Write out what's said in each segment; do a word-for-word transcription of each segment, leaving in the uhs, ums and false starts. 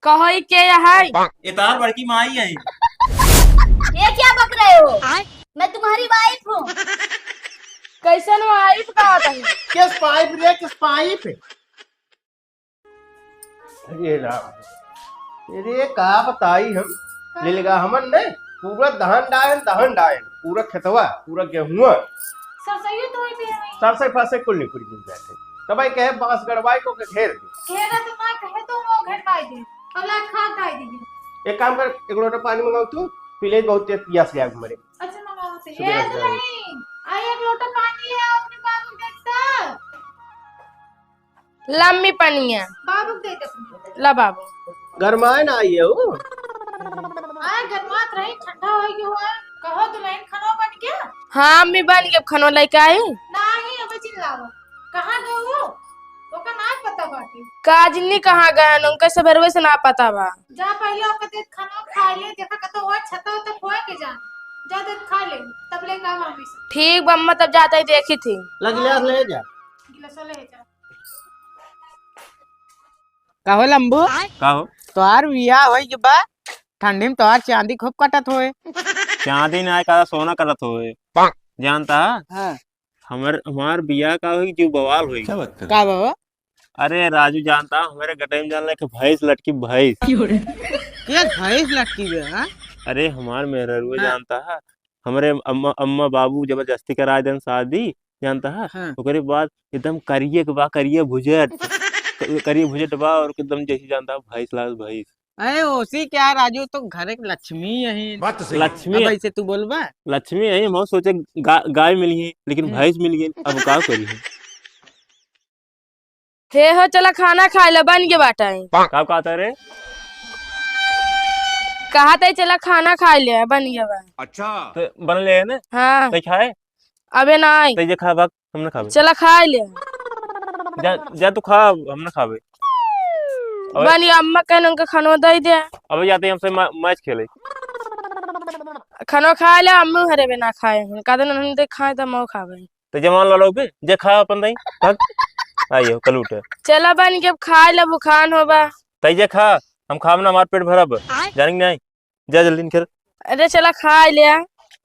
कहो, ई के है? ये तार बड़की माई है। ये क्या बक रहे हो? मैं तुम्हारी वाइफ हूँ। कैसन वाइफ का होता है? किस पाइप रे, किस पाइप? अरे राम, अरे का बताई हम, का? लिलगा हमन ने पूरा दहन डायन, दहन डायन, पूरा खेतवा, पूरा गेहुआ। सरसइयो तो होई पे है। सरसई फरसई कुल निकुल जाते। तब भाई कहे बांस गड़वाई को के घेर दे। घेरा तो ना कहे तो वो घेर पाई दे। अब ला खा खाई दीजिए। एक काम कर, एक लोटा पानी मंगाओ तू, पी ले, बहुत तेज पियास लग मरे। अच्छा मंगाओ से। सुबह ए लग जाए। दुल्हन, आई एक लोटा पानी ले आओ अपने बाबू के साथ। लम्मी पनिया। बाबू दे दे। ला बाबू। गरमाए ना आई है वो। आए गरमात रही, ठंडा हो गया हुआ। कहो दुल्हन, खाना बन गया? हाँ अम्मी, बन गया। खाना लेके आई? नहीं, अबे चिल्लाओ। कहाँ गए वो? ओका ना पता बाटे। काजनी कहाँ गए? उनका सबेरवे से ना पता बा। जा पहले ओका दे खाना खा ले, देखा कतो हुआ छता तो खोए के जा। जा दे खा ले, तब ले का मामी से। ठीक बा अम्मा, तब जाता ही देखी थी। लग ले, ले जा। गिलास ले जा। का हो लंबू? का हो? तोहार बियाह होई के बा, ठंडी में तोहार चांदी खूब कटत होए। चांदी ना का सोना कटत होए। जानता है? हाँ। हमर, हमार बियाह का होई जो बवाल होई। क्या बात कर का बाबा? अरे राजू जानता है, हमारे गटई में जान ले के भैंस लटकी, भैंस। के भैंस लटकी बे, हाँ? अरे हमार मेहररुआ हाँ। जानता है, हमरे अम्मा, अम्मा बाबू जबरदस्ती करा देन शादी, जानता है? हाँ। ओकरे बाद एकदम करिए के बा, करिए भुजट। क-, करिए भुजट बा और एकदम जैसे जानता है भैंस लागल भैंस। अरे ओसी क्या राजू, तो घर एक लक्ष्मी यही। बात तो सही है। लक्ष्मी अब ऐसे तू बोलबा? लक्ष्मी यही, हम सोचे गा-, गाय मिली है, लेकिन हम्म। भैंस मिल गई, अब का करी है? हे हो, चला खाना खाए ला, बन गया बाटा है। का कहता रे? कहा तई चला खाना खाए ले, बन गया बा। अच्छा। तो बन ले है ना? हाँ। तो खाए? अबे ना आई। तो ये खा भाग, हम ना खाबे। चला खाए ले। जा, जा तू खा, हम ना खाबे। अबे बन गया, अम्मा कहने उनका खाना दे दे। अबे जाते ही हमसे मा-, मैच खेले। खाना खाए ले, अम्मा हरे बे ना खाए। उनका दिन हम दे खाए तो मऊ खाबे। तो जमान ला लोग भी, जे खा अपन दई, भाग। आइयो, कलूटे। चला बन के अब खाए ला, भुखान होबा। तई जे खा, हम खाब ना, हमार पेट भरब। आय। जाने के नहीं? जा जल्दी निकल। अरे चला खाए ले।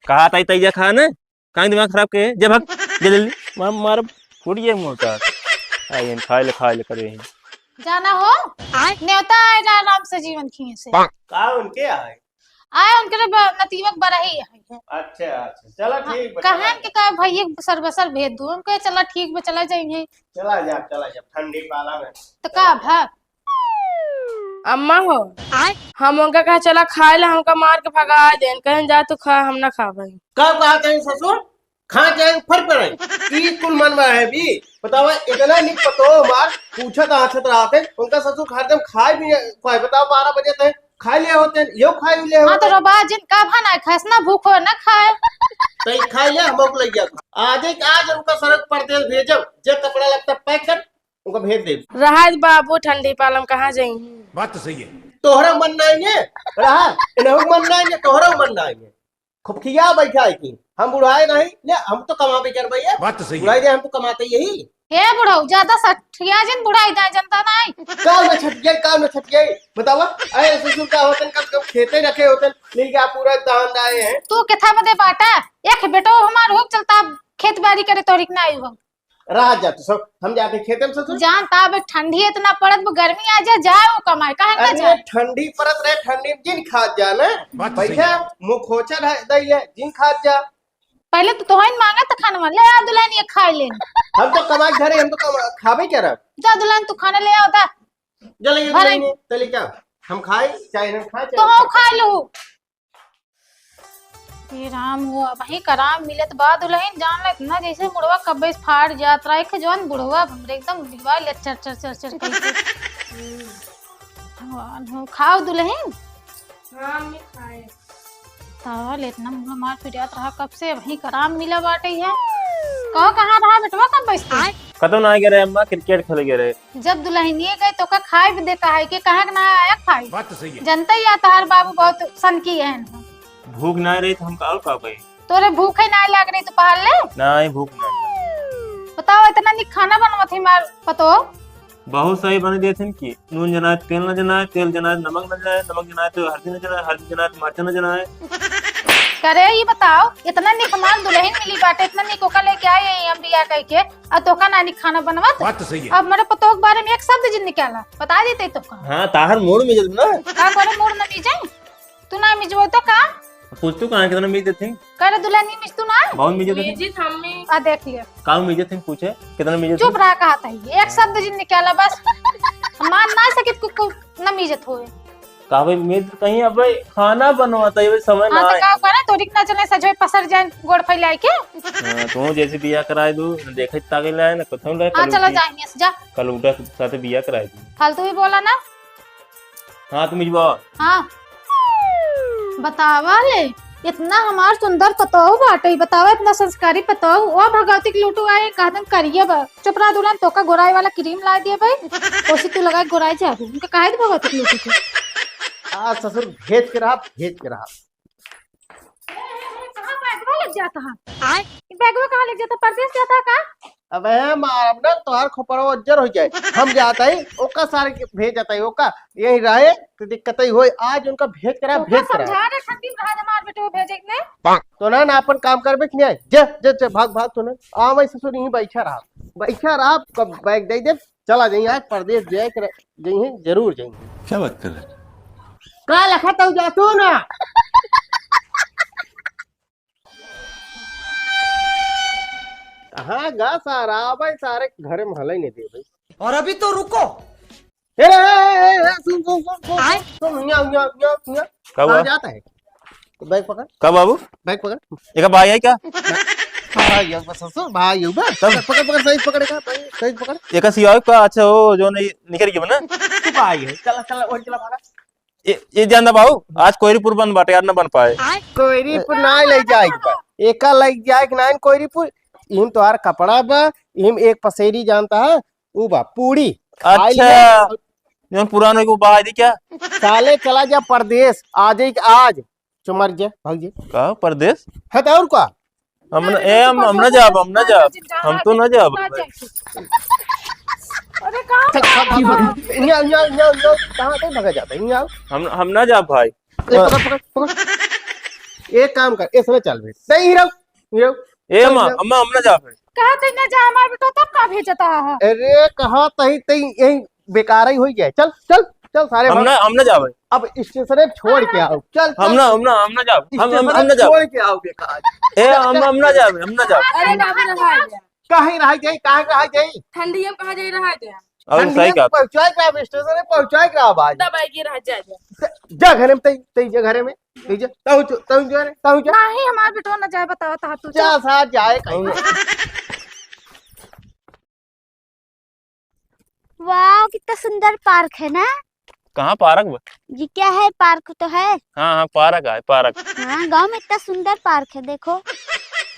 कहा तई, तई जे खा ने, काहे दिमाग खराब के, जे भाग, जा जल्दी। मार, मार, फूटिए मुंह का। आइए, खाए ले, खाए ले करे हैं। जाना हो? आय। नेवता आए ला राम से जीवन खिए से। का उनके आए? आए उनके लिए ब-, नतीबक बरही है। अच्छा, अच्छा, चला हाँ, ठीक बा, कहन चला के जा। का भैया सर बसर भेज दू, उनके चला ठीक बा, चला जाइए। चला जा, चला जा, ठंडी पाला में। तो चला का जा। भा? अम्मा हो, आय? हम उनका कहा चला खाए ला, हमका मार के भगा देन, कहन जा तू खा, हम ना खाबे। का कहत है ससुर? खा जाए ऊपर पर आई। ई कुल मन में है भी। बतावा, इतना निक पतो हमार पूछत आछत रहत है, उनका ससुर हरदम खाए भी नहीं, खाए। बताओ, बारह बजे तक खाए ले होते हैं, यो खाए ले हाँ, तो होते हैं। रोबा जिन का भा ना खाए, ना भूख हो, ना खाए। तो ई खाए ले, हम लोग लग गया। आज एक आज उनका सड़क परदेस भेजब, जे कपड़ा लगता पैक कर, उनका भेज दे। रहा बाबू, ठंडी पालम कहाँ जाई? बात तो सही है। तोहरा मन ना आएंगे, रहा, इन्हों मन ना आएंगे, तोहरा मन ना आएंगे। खूब खिया बैठा है कि हम बुढ़ाए नहीं, ले हम तो कमाबे कर भैया। बात तो सही है। बुढ़ाई दे हम तो कमाते यही। हे बुढ़ऊ, ज्यादा सठिया जिन बुढ़ाई दे जनता नहीं। का में छट गए, का में छट गए? बतावा, अरे ससुर का होतन, कब कब खेते रखे होतन, मिल गया पूरा धान डाए हैं। तू किथा बदे बाटा, एक बेटो हमार हो चलता खेत बाड़ी करे तोरिक ना आई हो। रहा जा तू सब, हम जाते खेते में ससुर। जान ता अब ठंडी इतना पड़त, वो गर्मी आ जा, जाए वो कमाए, काहे ना अरे जाए? ठंडी पड़त रहे, ठंडी में जिन खात जा ना। बात तो सही पैसा है। मुँह खोचा रह दई है, जिन खात जा। पहले तो तोहन मांगा त खानवा, ले आ दुल्हन ये खाए ले। हम तो कमा के घरे, हम तो कमा, खाबे क्या रहा? जा दुल्हन तू खाना ले आओ दा। जा ले ये भरे। दुल्हन ये, तले क्या? हम खाए, चाहे हम खाए, चाहे तो हम हम खाए। खा लो। हे राम हो, अबहीं कराम मिलत बा दुल्हन, जान ले इतना जैसे मुड़वा कब्बे से फाड़ जात रहा। एक जवान बुढ़वा हमरे एकदम दिवाल ले चर चर चर चर करके। भगवान हो, खाओ दुल्हन। हाँ, हम खाए। तावा ले इतना मुँह मार फिरियात रहा कब से, अबहीं कराम मिला बाटे है। कहो कहाँ रहा बेटवा कब्बे से? कतो ना गए रहे अम्मा, क्रिकेट खेले गए रहे। जब दुल्हनिए गए तो का खाए भी देता है कि कहाँ के ना आया खाए? बात तो सही है। जनता ही आता हर बाबू बहुत सनकी है। भूख ना रही तो हम का और का पाई? तोरे भूख ही ना लाग रही तो पहल ले? नहीं, भूख ना लाग। बताओ, इतना निक खाना बनवत ही मार पतो। बहुत सही बने देथिन कि नून जनाए तेल न जनाए, तेल जनाए नमक न जनाए, नमक जनाए तो हल्दी न जनाए, हल्दी जनाए तो मरचा न जनाए। करे ई बताओ, इतना निक हमार दुलहिन मिली बाटे, इतना निक ओका लेके आए हैं हम बियाह कइके, अउर तोका ना निक खाना बनवत। बात तो सही है। अब हमरे पतोह के बारे में एक शब्द जिन निकाला, बता देते तोका। हाँ, ताहर मूड़ मिजत ना। का करे मूड़ न मिजे? तू ना मिजबो तो का? पूछ तू कहाँ कितना मिज देथिन? करे दुलहिन मिज तू ना? बहुत मिज देथिन। मिजित हम्मी। आ देख लिया। का मिज देथिन पूछे? कितना मिज देथिन? चुप रहा, कहा था ये। एक शब्द जिन निकाला बस। हम मान ना सकित कु, कु, न मिजत होए। का भाई मिज कहीं अब भाई खाना बनवाता है, भाई समय हाँ, ना तो आए। का करे? तोरी के ना चले सजोए पसर जाए गोड़ फैलाए के। हाँ, तू जैसे बियाह कराए दू, न देखे ताके लाए, न कथम लाए, हाँ, कल चलो उठी। जा, यहाँ से जा। कल उठा साथे बियाह कराए दू। फालतू ही बोला ना। हाँ, तुम इजबा। हाँ। बतावा ले, इतना हमार सुंदर पतोहू बाटे, बतावा इतना संस्कारी पतोहू, ओ भगवती के लूटू आए, कह दिन करिए बा। चुप रहा दुलहिन, तोका गोराई वाला क्रीम ला दिए भाई, ओसी तू लगाए गोराई जाबू, उनका काहे दे भगवती के लूटू के? आ ससुर भेज के रहा, भेज के रहा। ए, ए, ए, कहाँ बैगवा लग जाता है? आय? ई बैगवा कहाँ लग जाता? परदेस जाता है का? अबे मारब ना, तोहार खोपड़वा उज्जर हो जाए। हम जाता ही, ओका सारे के भेज जाता ही, ओका यही रहे, तो दिक्कत ही होई। आज उनका भेज करा, ओका भेज करा। समझा दे, ठंडी में रहा दे, मार बेटे, वो भेजे के ने। तो ना, ना, अपन काम करबे कि नहीं? जे, जे, जे, भाग, भाग, तो ना। आ, भाई ससुर, यहीं बैठा रहा। बैठा रहा, कब बैग दे दे, चला जाइए, आज परदेस जाए के रह-, जाइए, जरूर जाइए। क्या बात कर रहे हैं? का लखा तू जातू ना? कहाँ गा सारा? भाई सारे घरे में हलई नहीं दे भाई। और अभी तो रुको। ए, ए, ए, ए, ए, सुन, सुन, सुन, सुन, आय? सुन, हियाँ, हियाँ, हियाँ, हियाँ। का हुआ? कहाँ जाता है? तो बैग पकड़। का बाबू? बैग पकड़। एका भाई है क्या? भाई है, बस ससुर, भाई है, बस। तब? पकड़, पकड़, सही पकड़, एका, सही, सही पकड़। एका सियाव का, अच्छा, वो जो नहीं निकल गया ना? तू भाई है, चला, चला, और चला, भागा। ए, ए जानता बाबू, आज कोयरीपुर बंद बाटे यार, न बन पाए। कोयरीपुर ना ले जाए के बा। एका ले जाए के ना कोयरीपुर, इम तोहार कपड़ा बा, इम एक पसेरी जानता है, ऊ बा, पूड़ी। खाई अच्छा, ले। जौन पुरान होई, वो बहाई दी क्या? साले चला जा परदेस, आ जाई के आज। चुमर जे, भाग जे। का परदेस? है तो और का? हम न, ए, हम, हम ना जाब, हम ना जाब। हम तो ना जाब। अरे, कहाँ भाग, भाग, भाग, भाग। इहाँ, इहाँ, इहाँ, इहाँ, कहाँ, कहीं भागा जाता है? इहाँ आओ। हम, हम ना जाब भाई। ए, पकड़, पकड़, पकड़। एक काम कर, इसमें चल बे। नहीं, हीरो, हीरो। ए, चल, अम्मा, हीरो। अम्मा, हम ना जाब। कहा तई ना जा, हमार बेटो तब का भेजता है? अरे, कहा तई, तई यही बेकार ही होई जाए। चल, चल, चल, सारे हम भाग। ना, हम ना जाबे। अब स्टेशन पे छोड़ के आओ। चल, हम चल। ना, हम ना, हम ना जाब। हम, हम, हम ना जाब। छोड़ के आओ बेकार। ए, हम, हम ना जाब, हम ना जाब। अरे बाबू, रहा दे। काहे रहा जाई, काहे रहा जाई? ठंडिया में कहाँ जाई, रहा दे। अब ठंडिया सही में कहा। पहुँचाए के रहा, स्टेशन पे पहुँचाए के रहा भाई। दबाई के रहा जाए। जा घरे में, तई, तई जा घरे में। तई जा, ताऊ जो, ताऊ जो रे, ताऊ जा। नहीं, हमार बेटवा ना जाए, बतावा, ता तू जा चल। साथ जाए कहीं। वाओ, कितना सुंदर पार्क है ना? कहाँ पार्क बा? जी, क्या है, पार्क तो है। हाँ, हाँ, पार्क है, पार्क। हाँ, गाँव में इतना सुंदर पार्क है, देखो।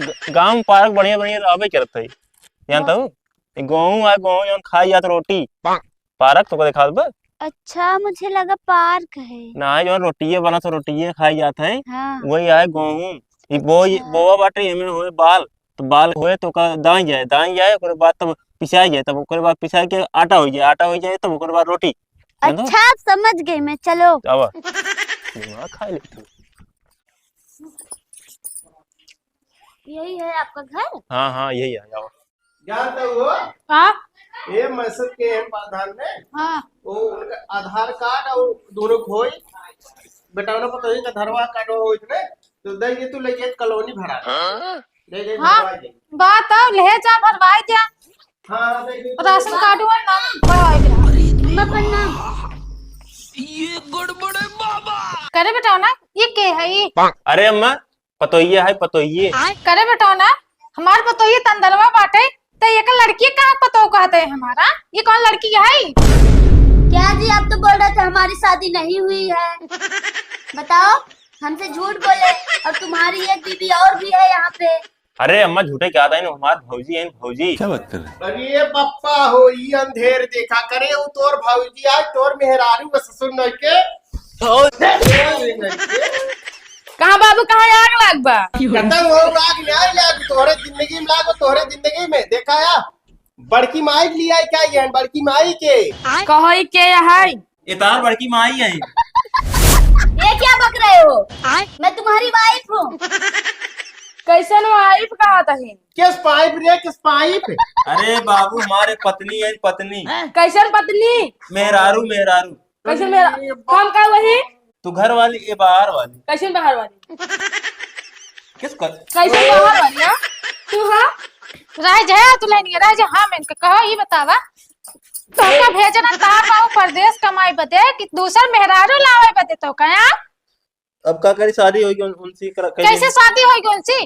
ग-, गाँव में पार्क बढ़िया, बढ़िया रहबे करत है। जानता वाह। हूँ? ये गेहूं आ, गेहूं जौन खाई जात रोटी। पार्क तो को दिखात बा? अच्छा, मुझे लगा पार्क है। ना, जौन रोटिये बनत है, रोटिये खाई जात है। हाँ। वही है गेहूं। ये बो-, ये हाँ। बोवा बाटे, एमे होए बाल। तो बाल होए तो ओका दाई जाए, दाई जाए, ओकरे बाद तब पिसाई जाए, तब ओकरे बाद पिसाई के आटा हो जाए, आटा हो जाए, तब ओकरे बाद रोटी। समझो? अच्छा, अब समझ गई मैं, चलो। आवा। दिमाग खा ले तू। यही है आपका घर? हाँ, हाँ, यही है, आवा। जानता हो? हाँ? ये मैसेज के एम प्रधान ने, हाँ। वो उनका आधार कार्ड और दोनों खोई, बेटा उन्हें पता नहीं का धरवा कार्ड हो इतने, तो दे ये तू ले ये कॉलोनी भरा। हाँ? दे दे, हाँ, भरवा दे। बात आओ, ले जा, भरवाई जा। हाँ, हाँ, दे दे, दे राशन दे। कार्ड हुआ ना, भरवाई जा। मैं पन्ना। ये गड़बड़ है बाबा। करे बेटा ना, ये के है ये? अरे अम्मा, पतोहिए है, पतोहिए। करे बेटौना, हमार पतोहिए तंदलवा बाटे, त एकर लड़की कहाँ पतोह कहते हैं हमारा? ये कौन लड़की है? क्या जी, आप तो बोल रहे थे हमारी शादी नहीं हुई है। बताओ, हमसे झूठ बोले, और तुम्हारी एक बीबी और भी है यहाँ पे। अरे अम्मा, झूठे क्या था, हमार भौजी है, भौजी। क्या बात कर रहे हैं? अरे बप्पा हो, ई अंधेर देखा करे, वो तोर भौजी आज तोर मेहरारू का ससुर नहीं के। कहाँ बाबू, कहाँ आग लाग बा? कतई हो आग, न्याय लाग, तोहरे जिंदगी में लाग, तोहरे जिंदगी में। देखा या? बड़की माई के लिए आई क्या ये? बड़की माई के। कहो ई के है? ये तार बड़की माई है। ये क्या बक रहे हो? मैं तुम्हारी वाइफ हूँ। कैसन वाइफ कहत है? किस पाइप रे, किस पाइप? अरे बाबू, हमारे पत्नी है, पत्नी। कैसन पत्नी? मेहरारू, मेहरारू। कैसे मेरा? हम का वही? तू घर वाली, ये बाहर वाली। कैसे बाहर वाली? किस कर? कैसे बाहर वाली, हाँ? तू, हाँ? रह जा, तू लेनी है, रह जा, हाँ, मैं इनका कहो, ई बतावा। तोहका भेजना तार बाबू परदेस कमाई बदे कि दूसर मेहरारू लावे बदे तोहका, हाँ? अब का करी, शादी होई गई उन-, उनसे कर-, कहीं कैसे शादी होई गई उनसे?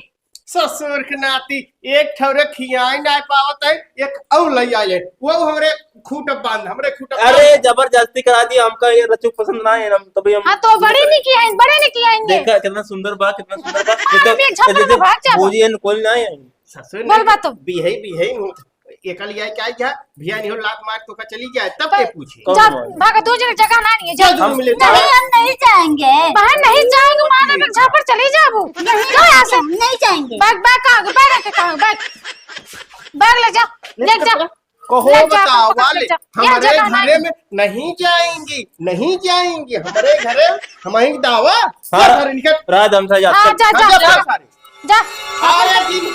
ससुर के नाती एक ठौरे खियाई नाई पावत है, एक और लई आइले, वो हमरे खूंट बांध, हमरे खूंट अरे, बांध। जबरदस्ती करा दी हमका, ये रचुक पसंद ना है, हम तभी हम हाँ, तो बड़े नहीं किया है, बड़े नहीं किया है। देखा, कितना सुंदर बा, कितना सुंदर बा। हाँ, ये तो, अभी एक झापड़ ये तो में भाग जाबो। भौजी है, कोई ना है। ससुर बोल नहीं, बा तो। बिहई, बिहई मुंह। एकल यार क्या क्या? भैया नहीं हो, लात मार तो का चली जाए, तब के पूछे। कौन जा, मार? भाग, दो जगह जगह ना नहीं है, जा। जा, दूर मिले, नहीं, जा। हम नहीं जाएंगे। बाहर नहीं जाएंगे, मारे में झापड़ चली जाबू। नहीं जा यहाँ से। जाएंगे, हम नहीं जाएंगे। बैग, बैग कहाँ गए? बैग रखे कहाँ? बैग, बैग ले जा, ले जा। कहो ले जा, बताओ पकड़ वाले, ले जा। यहाँ हमारे जगह घरे नहीं। में नहीं जाएंगी, नहीं जाएंगी, हमारे घरे हम ही दावा, हाँ, घर इनके रात हमसे जा। हाँ, जा, जा, जा, जा। जा। जा। अरे जी।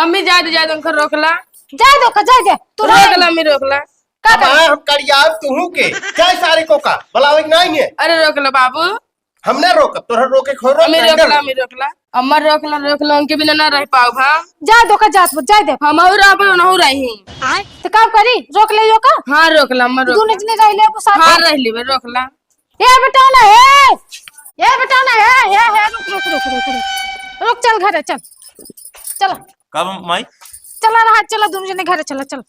अम्मी, जाए दे, जाए दे, उनका रोकला। जाए दे, जाए दे, तू रोकला, अम्मी, रोकला। का अब कर? आए हम करियाव तुहू के, जाए सारे को का, बुलावे के नहीं है। अरे, रोकला बाबू। हमने रोक, तोहरा रोके खोरो अम्मी, रोकला, अम्मी, रोकला। अम्मा, रोकला, रोकला, उनके बिना ना रह पाओ, हाँ। जाए दो का, जात, जाए दे। हम और आप उनहु रही। तो का करी? रोक ले यो का? हाँ, रोकला, अम्मा, रोकला। दोनों जने रह ले, वो साथ हाँ, में। रह लेबे, रोकला। ए बेटौना, ए! ए बेटौना, ए, ए, ए, रुक, रुक, रुक, रुक, रुक। रुक, चल घरे, चल। चला। का माई? चला रहा, चला, दोनों जने घरे चला, चल।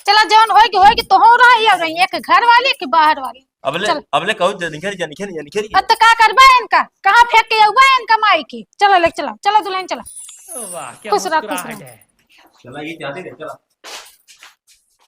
चला, जौन होई के, होई के, तोहू रहा, ये रही, एक घर वाली, एक बाहर वाली। अबले, चल। अबले कहू, जनिखर, जनिखर, जनिखर। अब तो का करबा इनका? कहाँ फेंक के अउबा इनका माई के? चला, ले चला, चला दुल्हन, चला। वाह, क्या खुश रह, खुश रह। मुस्कुराहट है। चला, ये जाते रहे, चला।